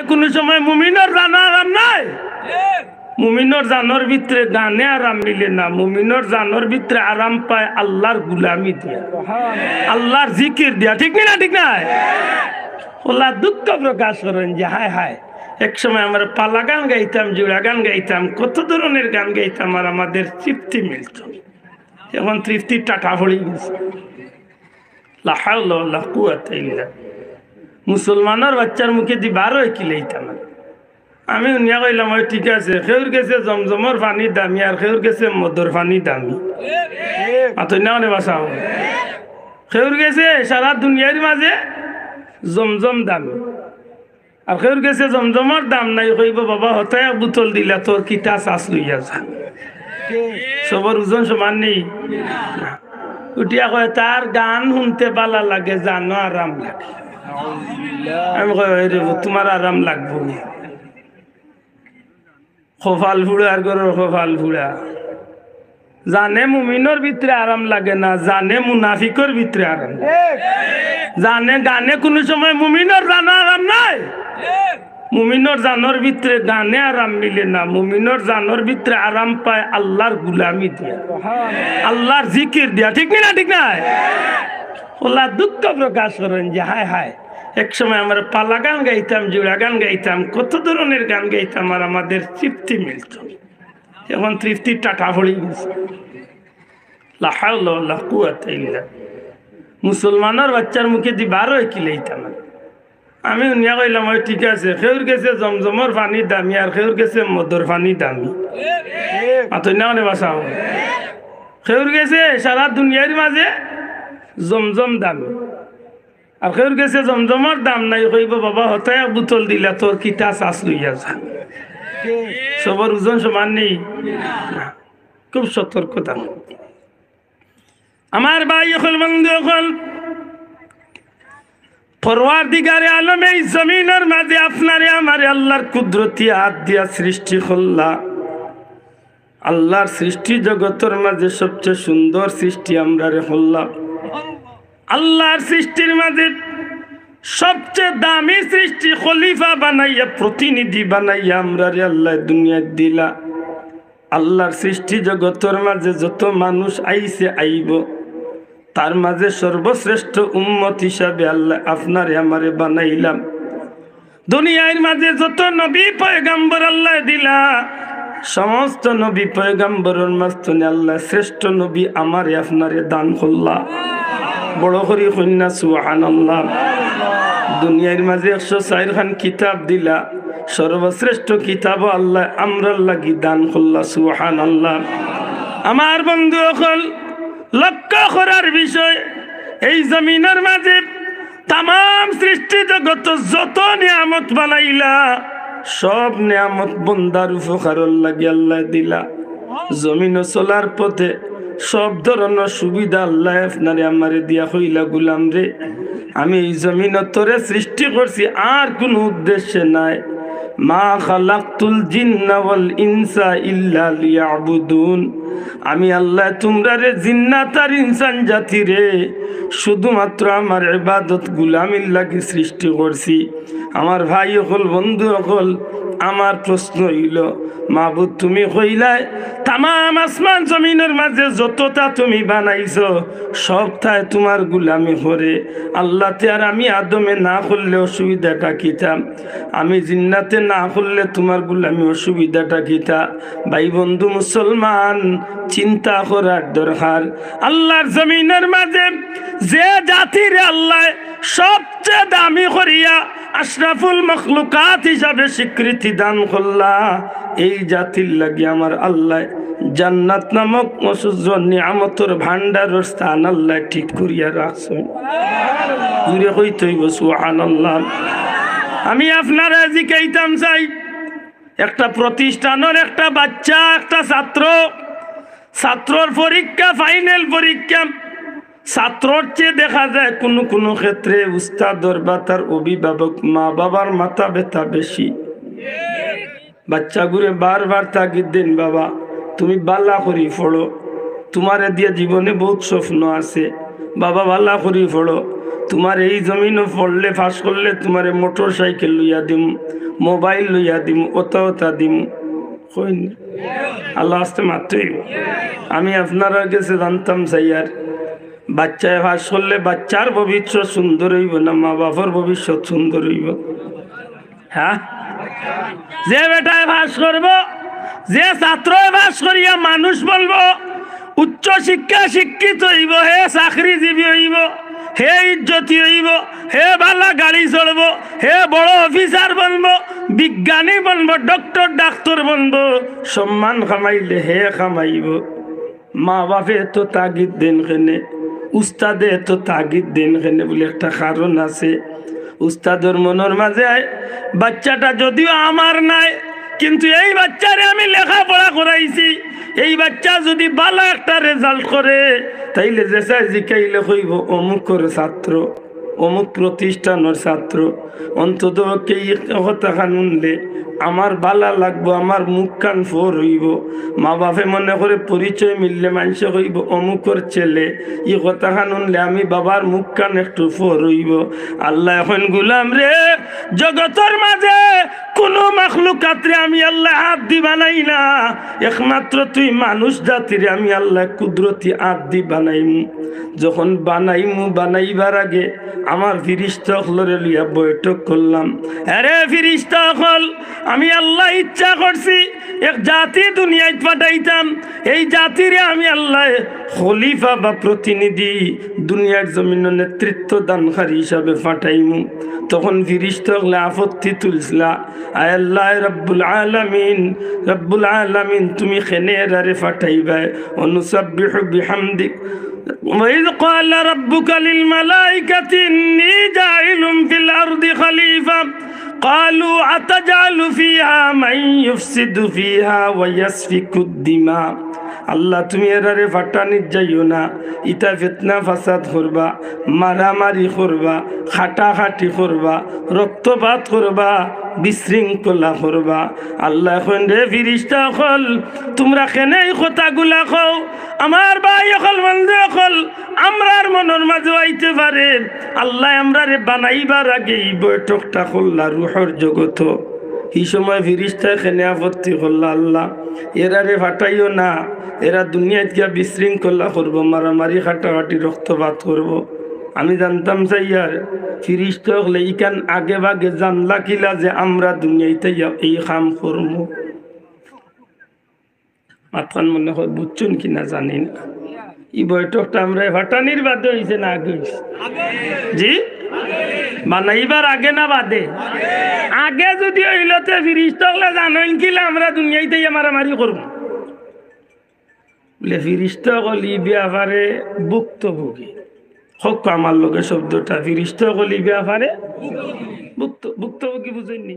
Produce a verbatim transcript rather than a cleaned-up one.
কুনু সময় মুমিনর জানো আরাম নাই। মুমিনর জানোর ভিতরে গানে আরাম মিলে না, মুমিনর জানোর ভিতরে আরাম পায় আল্লাহর গুলামি দিয়া, আল্লাহর জিকির দিয়া। ঠিক নি না? ঠিক না? আল্লাহ দুঃখ প্রকাশ করেন যে, "হায় হায়, এক সময় আমরা পালা গান গাইতাম, জোড়া গান গাইতাম, কত ধরনের গান গাইতাম, আর আমাদের তৃপ্তি মিলতো। এখন তৃপ্তির টাটা পড়ি গেছে।" লা হাওলা ওয়ালা কুওয়াতা ইল্লা। মুসলমানর বাচ্চার মুখেদি বার অয় কিলা ইতা না। আমি হুনিয়া কইলাম, "অয় ঠিক আছে, কেউর গেছে জমজমর পানি দামি আর কেউর গেছে মদর পানি দামি।" মাতইন না কেনে বা চাও? কেউর গেছে সারা দুনিয়ার মাঝে জমজম দামি, আর কেউর গেছে জমজমর দাম নাই, কইবো, "বাবা, হতা এক বোতল দিলা, তোর কিতা চাস লইয়া যা।" সবর ওজন সমান নি। উঠিয়া কয়, "তার গান হুনতে বালা লাগে, জানো আরাম লাগে।" আমি কই, "ওই রে, তুমার আরাম লাগবো নি?" কপাল ফুড়া আর গরুর কপাল ফুড়া। জানে মুমিনর ভিতরে আরাম লাগে না, জানে মুনাফিকর ভিতরে আরাম লাগে। জানে গানে কুনু সময় মুমিনর জানো আরাম নাই। মুমিনর জানোর ভিতরে গানে আরাম মিলে না, মুমিনর জানোর ভিতরে আরাম পায় আল্লাহর গুলামি দিয়া, আল্লাহর জিকির দিয়া। ঠিক নি না? ঠিক না? আল্লাহ দুঃখ প্রকাশ করেন যে, "হায় হায়, এক সময় আমরা পালা গান গাইতাম, জোড়া গান গাইতাম, কত ধরনের গান গাইতাম, আর আমাদের তৃপ্তি মিলতো। এখন তৃপ্তির টাটা পড়ি গেছে।" লা হাওলা ওয়ালা কুওয়াতা ইল্লা। মুসলমানর বাচ্চার মুখেদি বার অয় কিলা ইতা না। আমি হুনিয়া কইলাম, "অয় ঠিক আছে, কেউর গেছে জমজমর পানি দামি আর কেউর গেছে মদর পানি দামি।" মাতইন না কেনে বা চাও? কেউর গেছে সারা দুনিয়ার মাঝে জমজম দামি, আর কেউর গেছে জমজমর দাম নাই, কইবো, "বাবা, হতা এক বোতল দিলা, তোর কিতা চাস লইয়া যা।" সবর ওজন সমান নি। না। খুব সতর্কতা। আমার ভাই অকল, বন্ধু অকল, পরওয়ারদিগারে আলম এই জমিনর মাঝে আপনারে আমারে আল্লাহর কুদরতি হাত দিয়া সৃষ্টি করলা। আল্লাহর সৃষ্টি জগতর মাঝে সবচেয়ে সুন্দর সৃষ্টি আমরারে করলা। আল্লাহর সৃষ্টির মাঝে সবচেয়ে দামি সৃষ্টি খলিফা বানাইয়া, প্রতিনিধি বানাইয়া আমরারে আল্লায় দুনিয়াত দিলা। আল্লাহর সৃষ্টি জগতর মাঝে যত মানুষ আইছে, আইবো, তার মাঝে সর্বশ্রেষ্ঠ উম্মত হিসাবে আল্লায় আপনারে আমারে বানাইলাম। দুনিয়ার মাঝে যত নবী পয়গাম্বর আল্লায় দিলা, সমস্ত নবী পয়গাম্বরর মাঝখানে আল্লায় শ্রেষ্ঠ নবী আমারে আপনারে দান করলা। বড় করি কইন না সুবহানাল্লাহ। দুনিয়ার মাঝে একশো চাইর খান কিতাব দিলা, সর্বশ্রেষ্ঠ কিতাবও আল্লায় আমরার লাগি দান করলা। সুবহানাল্লাহ। আমার বন্ধু অকল, লক্ষ্য করার বিষয়, এই জমিনর মাঝে তামাম সৃষ্টি জগত যত নিয়ামত বানাইলা, সব নিয়ামত বন্দার উপকারর লাগি আল্লায় দিলা। জমিনো চলার পথে সব ধরনর সুবিধা আল্লায় আপনারে আমারে দিয়া কইলা, "গুলাম রে, আমি এই জমিনো তোরে সৃষ্টি করছি আর কুনু উদ্দেশ্যে নায়। মা খালাকতুল জিন্না ওয়াল ইনসা ইল্লা লিয়াবুদুন।" আমি আল্লায় তুমরারে জিন্নাত আর ইনসান জাতিরে শুধুমাত্র আমার ইবাদত গুলামির লাগি সৃষ্টি করছি। আমার ভাই অকল, বন্ধু অকল, আমার প্রশ্ন অইলো, মাবুদ, তুমি কইলায় তামাম আসমান জমিনর মাঝে যততা তুমি বানাইছো, সবতায় তুমার গুলামি করে। আল্লাহ, তে আর আমি আদমে না করলে অসুবিধাটা কিতা? আমি জিন্নাতে না করলে তুমার গুলামি অসুবিধাটা কিতা? ভাই বন্ধু মুসলমান, চিন্তা করার দরকার। আল্লাহর জমিনর মাঝে যে জাতিরে আল্লায় সবচেয়ে দামি করিয়া আশরাফুল মখলুকাত হিসাবে স্বীকৃতি দান করলা, এই জাতির লাগি আমার আল্লায় জান্নাত নামক অসুস্থ নিয়ামতর ভান্ডারর স্থান আল্লায় ঠিক করিয়া রাখছইন। জুরে কইতে অইবো সুবহানাল্লাহ। আমি আপনারে জিকাইতাম চাই, একটা প্রতিষ্ঠানর একটা বাচ্চা, একটা ছাত্র, ছাত্রর পরীক্ষা, ফাইনাল পরীক্ষা, ছাত্রর চেয়ে দেখা যায় কুনু কুনু ক্ষেত্রে উস্তাদর বা তার অভিভাবক মা বাবার মাথা ব্যথা বেশি। বাচ্চাগুরে বারবার তাগিদ দেইন, "বাবা, তুমি বালা করি পড়ো, তুমারে দিয়া জীবনে বউত স্বপ্ন আছে, বাবা বালা করি পড়ো।" তুমার এই জমিনো পড়লে, পাশ করলে তুমারে মোটর সাইকেল লইয়া দিমু, মোবাইল লইয়া দিমু, অতা অতা দিমু। কইন না? আল্লার ওয়াস্তে মাতইন। আমি আপনারার গেছে জানতাম চাইয়ার, বাচ্চায় পাশ করলে বাচ্চার ভবিষ্যৎ সুন্দর অইবো না মা বাপর ভবিষ্যৎ সুন্দর অইবো? হ্যাঁ, যে বেটায় পাশ করবো, যে ছাত্রয় পাশ করিয়া মানুষ বনবো, উচ্চ শিক্ষা শিক্ষিত অইবো, হে চাকরিজীবী অইবো, হে ইজ্জতি অইবো, হে বালা গাড়ি চড়বো, হে বড় অফিসার বনবো, বিজ্ঞানী বনবো, ডক্টর ডাক্তার বনবো, সম্মান কামাইলে হে কামাইবো। মা বাপে এত তাগিদ দেইন কেনে, উস্তাদে এত তাগিদ দেইন কেনে বুলে একটা কারণ আছে। উস্তাদর মনর মাঝে আয়, বাচ্চাটা যদিও আমার নায়, কিন্তু এই বাচ্চারে আমি লেখাপড়া করাইছি, এই বাচ্চা যুদি বালা একটা রেজাল্ট করে, তাইলে যেসায় জিকাইলে কইবো অমুকর ছাত্র, অমুক প্রতিষ্ঠানর ছাত্র। অন্তত পক্ষে ই কথাখান হুনলে আমার বালা লাগবো, আমার মুখখান ফর অইবো। মা বাপে মনে করে পরিচয় মিললে মানষে কইবো অমুকর ছেলে। ই কথাখান হুনলে আমি বাবার মুখখান একটু ফর অইবো। আল্লায় কইন, গুলাম রে, জগতর মাঝে কুনু মাখলুকাতরে আমি আল্লায় আত দি বানাই না, একমাত্র তুই মানুষ জাতিরে আমি আল্লায় কুদরতি আত দি বানাইমু। যখন বানাইমু, বানাইবার আগে আমার ফিরিস্তা অকলরে লইয়া বৈঠক করলাম। আরে ফিরিস্তা অকল, আমি আল্লায় ইচ্ছা করছি এক জাতি দুনিয়াত পাঠাইতাম, এই জাতিরে আমি আল্লায় খলিফা বা প্রতিনিধি, দুনিয়ার জমিনো নেতৃত্ব দানকারী হিসাবে পাঠাইমু। তখন ফিরিস্তা অকলে আপত্তি তুলছিলা, আয় আল্লাহ রব্বুল আলামিন, রব্বুল আলামিন, তুমি কেনে এরারে পাঠাইবায়? ونسبح بحمدك وإذ قال ربك للملائكة إني جاعل في الأرض خليفة قالوا أتجعل فيها من يفسد فيها ويسفك الدماء। আল্লাহ, তুমি এরারে পাঠানিত যাইও না, ইতা ফিতনা ফাসাদ করবা, মারামারি করবা, কাটাকাটি করবা, রক্তপাত করবা, বিশৃঙ্খলা করবা। আল্লায় কইন, রে ফিরিস্তা অকল, তুমরা কেনে ই কথাগুলা কও? আমার ভাই অকল, বন্ধু অকল, আমরার মনর মাঝে আইতে পারে, আল্লায় আমরারে বানাইবার আগে ই বৈঠকটা করলা রুহর জগতো। ই সময় ফিরিস্তায় কেনে আপত্তি করলা, আল্লাহ, এরারে পাঠাইও না, এরা দুনিয়াত গিয়া বিশৃঙ্খলা করবো, মারামারি, কাটাকাটি, রক্তপাত করবো। আমি জানতাম চাইয়ার, ফিরিস্তা অকলে ইখান আগে ভাগে জানলা কিলা যে আমরা দুনিয়াত আইয়া এই কাম করমু? মাতখান মনে হয় বুঝছইন কি না জানি না। ই বৈঠকটা আমরারে পাঠানির বাদে অইছে না আগে অইছে? জি, বানাইবার আগে না বাদে? আগে যুদি অইলো তে ফিরিস্তা অকলে জানইন কিলা আমরা দুনিয়াত আইয়া মারামারি করমু? বুলে, ফিরিস্তা অকল ই ব্যাপারে ভুক্তভোগী। কউক্কা আমার লগে শব্দটা, ফিরিস্তা অকল ই ব্যাপারে ভুক্ত-, ভুক্তভোগী বুঝইননি?